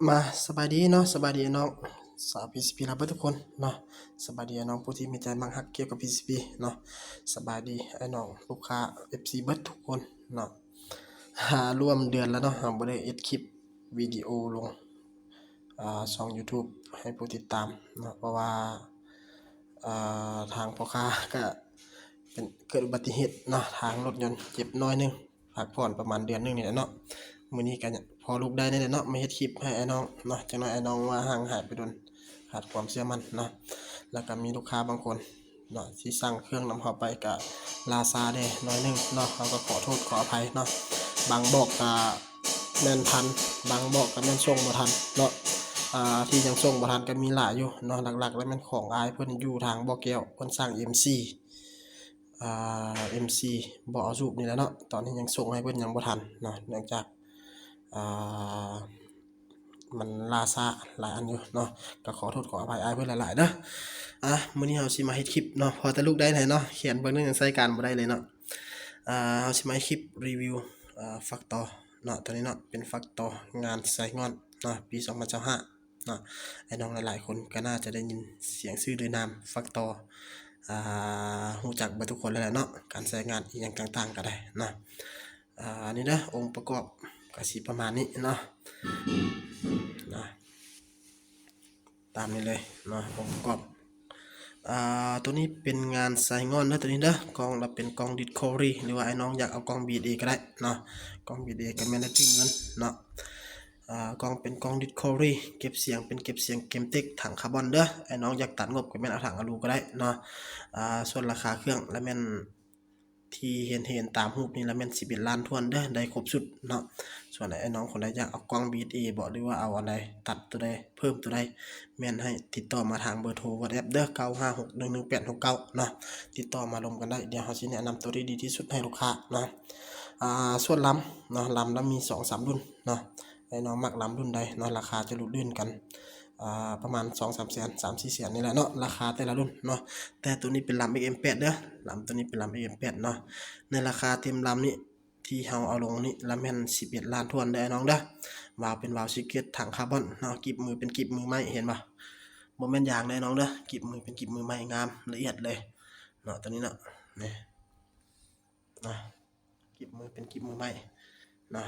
ມາ ສະບາຍດີເນາະ ສະບາຍດີອ້າຍນ້ອງຊາວ PCP ລາວເບິດທຸກຄົນເນາະ. ສະບາຍດີອ້າຍນ້ອງຜູ້ທີ່ມີໃຈມັກຮັກກ່ຽວກັບ PCP ເນາະ. ສະບາຍດີອ້າຍນ້ອງລູກຄ້າ FC ເບິດທຸກຄົນເນາະ. ຮ່ວມເດືອນແລ້ວເນາະ ເຮົາບໍ່ໄດ້ເຮັດຄລິບວິດີໂອລົງ ອ່າ ຊ່ອງ YouTube ໃຫ້ຜູ້ຕິດຕາມເນາະ ເພາະວ່າ ອ່າ ທາງພໍ່ຄ້າກະເປັນ ເກີດອຸບັດຕິເຫດເນາະ ທາງລົດຍົນເຈັບໜ້ອຍໜຶ່ງ ພັກຜ່ອນປະມານເດືອນໜຶ່ງນີ້ແຫຼະເນາະ. ມື້ນີ້ກະພໍລຸກໄດ້ນີ້ແຫຼະເນາະ ມາເຮັດຄລິບໃຫ້ອ້າຍນ້ອງເນາະ. ຈັກໜ້ອຍອ້າຍນ້ອງວ່າຫ່າງຫາຍໄປດົນ ຂາດຄວາມເຊື່ອໝັ້ນເນາະ. ແລ້ວກະມີລູກຄ້າບາງຄົນເນາະ ທີ່ສັ່ງເຄື່ອງນຳເຮົາໄປກະລ່າຊ້າແດ່ໜ້ອຍໜຶ່ງເນາະ ເຮົາກະຂໍໂທດຂໍອະໄພເນາະ. ບາງບອກກະແມ່ນທັນ ບາງບອກກະແມ່ນສົ່ງບໍ່ທັນເນາະ. ອ່າ ທີ່ຍັງສົ່ງບໍ່ທັນກະມີຫຼາຍຢູ່ເນາະ. ຫຼັກໆແລ້ວແມ່ນຂອງອ້າຍເພິ່ນຢູ່ທາງບໍ່ແກ້ວ ເພິ່ນສັ່ງ M4 ອ່າ M4 ບໍ່ເອົາສູບນີ້ແຫຼະເນາະ. ຕອນນີ້ຍັງສົ່ງໃຫ້ເພິ່ນຍັງບໍ່ທັນເນາະ ເນື່ອງຈາກ ອ່າ ມັນລ່າຊ້າຫຼາຍອັນຢູ່ເນາະ. ກະຂໍໂທດຂໍອະໄພອ້າຍເພິ່ນຫຼາຍໆເດີ. ອ່າ ມື້ນີ້ເຮົາຊິມາເຮັດຄລິບເນາະ ພໍແຕ່ລຸກໄດ້ແທ້ເນາະ ແຂນເບິ່ງໜຶ່ງຍັງໃຊ້ການບໍ່ໄດ້ເລີຍເນາະ. ອ່າ ເຮົາຊິມາເຮັດຄລິບຣີວິວ ອ່າ ຟາກຕໍ່ເນາະ. ໂຕນີ້ເນາະ ເປັນຟາກຕໍ່ງານໄຊງ່ອນເນາະ ປີສອງພັນຊາວຫ້າເນາະ. ອ້າຍນ້ອງຫຼາຍໆຄົນກະໜ້າຈະໄດ້ຍິນສຽງຊື່ ຫຼື ນາມຟາກຕໍ່ ອ່າ ຮູ້ຈັກເບິດທຸກຄົນແລ້ວແຫຼະເນາະ. ການໃຊ້ງານອີ່ຫຍັງຕ່າງໆກະໄດ້ເນາະ. ອ່າ ນີ້ເດີ ອົງປະກອບກະຊິປະມານນີ້ເນາະ ນະ ຕາມນີ້ເລີຍເນາະ ອົງປະກອບ. ອ່າ ໂຕນີ້ເປັນງານໄຊງ່ອນເດີ ໂຕນີ້ເດີ. ກ້ອງລະເປັນກ້ອງດິສຄັຟເວີຣີ ຫຼືວ່າອ້າຍນ້ອງຢາກເອົາກ້ອງບີເອກະໄດ້ເນາະ. ກ້ອງບີເອກະແມ່ນໄດ້ຕື່ມເງິນເນາະ. ອ່າ ກ້ອງເປັນກ້ອງດິສຄັຟເວີຣີ ເກັບສຽງເປັນເກັບສຽງເກມເຕັກ ຖັງຄາບອນເດີ. ອ້າຍນ້ອງຢາກຕັດງົບກະແມ່ນເອົາຖັງອາລູກະໄດ້ເນາະ. ອ່າ ສ່ວນລາຄາເຄື່ອງລະແມ່ນ ທີ່ເຫັນໆຕາມຮູບນີ້ລະແມ່ນສິບເອັດລ້ານຖ້ວນເດີ ໄດ້ຄົບຊຸດເນາະ. ສ່ວນອ້າຍນ້ອງຄົນໃດຢາກເອົາກ້ອງບີເອບໍ ຫຼືວ່າເອົາອັນໃດ ຕັດໂຕໃດ ເພີ່ມໂຕໃດ ແມ່ນໃຫ້ຕິດຕໍ່ມາທາງເບີໂທ WhatsApp ເດີ ເກົ້າຫ້າຫົກໜຶ່ງໜຶ່ງແປດຫົກເກົ້າເນາະ. ຕິດຕໍ່ມາລົມກັນໄດ້ ດຽວເຮົາຊິແນະນຳໂຕທີ່ດີທີ່ສຸດໃຫ້ລູກຄ້າເນາະ. ອ່າ ສ່ວນລຳເນາະ ລຳລະມີສອງສາມລຸ້ນເນາະ. ອ້າຍນ້ອງມັກລຳລຸ້ນໃດເນາະ ລາຄາຈະຫຼຸດເລື່ອນກັນ ອ່າ ປະມານສອງສາມແສນ ສາມສີ່ແສນນີ້ແຫຼະເນາະ ລາຄາແຕ່ລະລຸ້ນເນາະ. ແຕ່ໂຕນີ້ເປັນລຳ XM ແປດເດີ ລຳໂຕນີ້ເປັນລຳ XM ແປດເນາະ. ໃນລາຄາເຕັມລຳນີ້ທີ່ເຮົາເອົາລົງນີ້ລະແມ່ນສິບເອັດລ້ານຖ້ວນເດີອ້າຍນ້ອງເດີ. ວາວເປັນວາວຊີເກດ ຖັງຄາບອນເນາະ. ກິບມືເປັນກິບມືໄມ້ ເຫັນບໍ່ ບໍ່ແມ່ນຢາງເດີອ້າຍນ້ອງເດີ. ກິບມືເປັນກິບມືໄມ້ ງາມລະອຽດເລີຍເນາະ ໂຕນີ້ເນາະ ນີ້ ນະ ກິບມືເປັນກິບມືໄມ້ນະ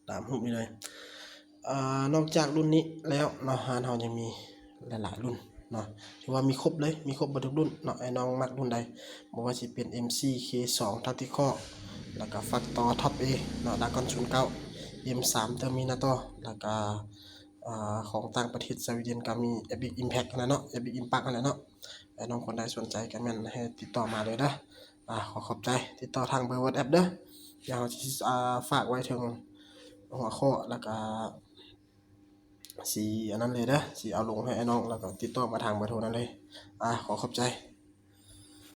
ຕາມຮູບນີ້ເລີຍ. ອ່າ ນອກຈາກລຸ້ນນີ້ແລ້ວເນາະ ຮ້ານເຮົາຍັງມີຫຼາຍໆລຸ້ນເນາະ ຖືວ່າມີຄົບເລີຍ ມີຄົບເບິດທຸກລຸ້ນເນາະ. ອ້າຍນ້ອງມັກລຸ້ນໃດ ບໍ່ວ່າຊິເປັນ M4 K2 Tactical ແລ້ວກະ Factor Top A ເນາະ Dragon ສູນເກົ້າ M3 Terminator ແລ້ວກະ ອ່າ ຂອງຕ່າງປະເທດ ສະວີເດັນກະມີ Epic Impact ຫັ້ນແຫຼະເນາະ Epic Impact ຫັ້ນແຫຼະເນາະ. ອ້າຍນ້ອງຄົນໃດສົນໃຈກະແມ່ນໃຫ້ຕິດຕໍ່ມາເລີຍເດີ. ອ່າ ຂໍຂອບໃຈ ຕິດຕໍ່ທາງເບີ WhatsApp ເດີ. ດຽວເຮົາຊິ ອ່າ ຝາກໄວ້ເທິງຫົວຂໍ້ ແລ້ວກະຊິອັນນັ້ນເລີຍເດີ ຊິເອົາລົງໃຫ້ອ້າຍນ້ອງ ແລ້ວກະຕິດຕໍ່ມາທາງເບີໂທນັ້ນເລີຍ. ອ່າ ຂໍຂອບໃຈ